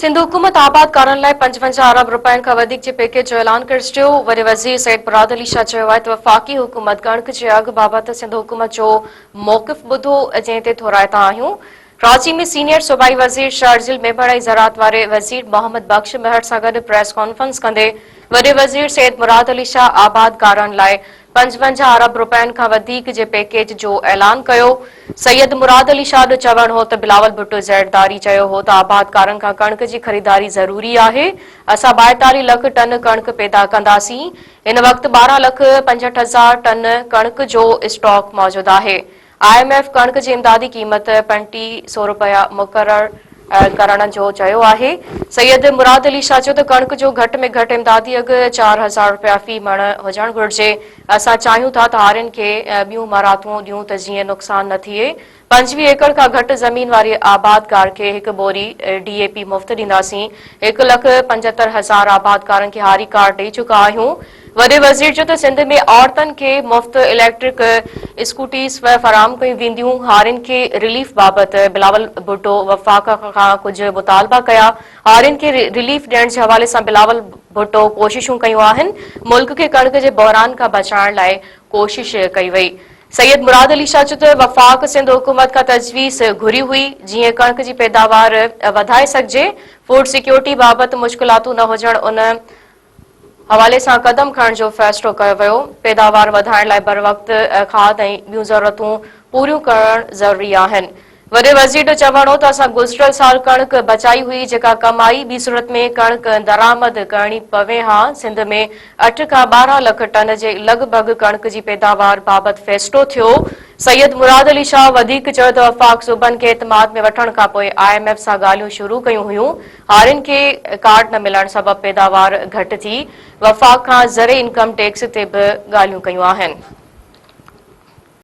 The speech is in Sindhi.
سنڌ حڪومت آبادگارن لاء 55 ارب رپين کان وڌيڪ جي پيڪيج جو اعلان ڪري ڇڏيو. وڏي وزير سيد مراد علي شاهه چيو آهي ته وفاقي حڪومت ڪڻڪ جي اگهه بابت سنڌ حڪومت جو موقف ٻڌو جنهن تي ٿورائتا آهيون. ڪراچي ۾ سينيئر صوبائي وزير شرجيل ميمڻ ۽ زراعت واري وزير محمد بخش مهر سان گڏ پريس ڪانفرنس ڪندي وڏي وزير سيد مراد علي شاهه آبادگارن لاء 55 ارب رپين کان وڌيڪ جي پيڪيج جو اعلان ڪيو. سيد مراد علي شاهه جو چوڻ هو ته بلاول ڀٽو زرداري چيو هو ته آبادگارن کان ڪڻڪ جي خريداري ضروري آهي، اسان 42 لک ٽن ڪڻڪ پيدا ڪنداسين، هن وقت 12 لک 65 هزار ٽن ڪڻڪ جو اسٽاڪ موجود آهي. I M F ڪڻڪ جي امدادي قيمت 35 سو رپيا مقرر ڪرڻ جو چيو آهي. سيد مراد علي شاهه چيو ته ڪڻڪ جو گهٽ ۾ گهٽ امدادي اگهه 4000 رپيا في مڻ هجڻ گهرجي، اسان چاهيون ٿا ته هارين کي ٻيون مراعتون ڏيون ته جيئن نقصان نه ٿئي، 25 ايڪڙ کان گهٽ زمين واري آبادگار کي هڪ ٻوري ڊي اي پي مفت ڏينداسين، هڪ لک 75 هزار آبادگارن کي هاري ڪارڊ ڏئي چڪا آهيون. وڏي وزير چيو ته سنڌ ۾ عورتن کي مفت اليڪٽرڪ اسڪوٽيز فراهم ڪيون وينديون، هارين کي رليف بابت بلاول ڀٽو وفاق کان ڪجهه مطالبا ڪيا، هارين کي رليف ڏيڻ جي حوالي سان بلاول ڀٽو ڪوششون ڪيون آهن، ملڪ کي ڪڻڪ جي بحران کان بچائڻ لاء ڪوشش ڪئي وئي. سيد مراد علي شاهه چيو ته وفاق سنڌ حڪومت کان تجويز گهري هئي جيئن ڪڻڪ جي پيداوار وڌائي سگهجي، فوڊ سيڪيورٽي بابت مشڪلاتون نه هجڻ ان حوالي سان قدم کڻڻ جو فيصلو ڪيو ويو، پيداوار وڌائڻ لاء بروقت کاڌ ۽ ٻيون ضرورتون پوريون ڪرڻ ضروري آهن. وڏي وزير جو چوڻ هو ته اسان گذريل سال ڪڻڪ بچائي هئي جيڪا ڪم آئي، ٻي صورت ۾ ڪڻڪ درآمد ڪرڻي پوي ها، سنڌ ۾ اٺ کان 12 لک ٽن جي لڳ ڀڳ ڪڻڪ جي پيداوار بابت فيصلو ٿيو. سيد مراد علي شاهه وڌيڪ چيو ته وفاق صوبن کي اعتماد ۾ وٺڻ کانپوء I M F سان ڳالهيون شروع ڪيون هيون، هارين کي ڪارڊ نه ملڻ سبب پيداوار گهٽ ٿي، وفاق کان زرعي انڪم ٽيڪس تي به ڳالهيون ڪيون آهن.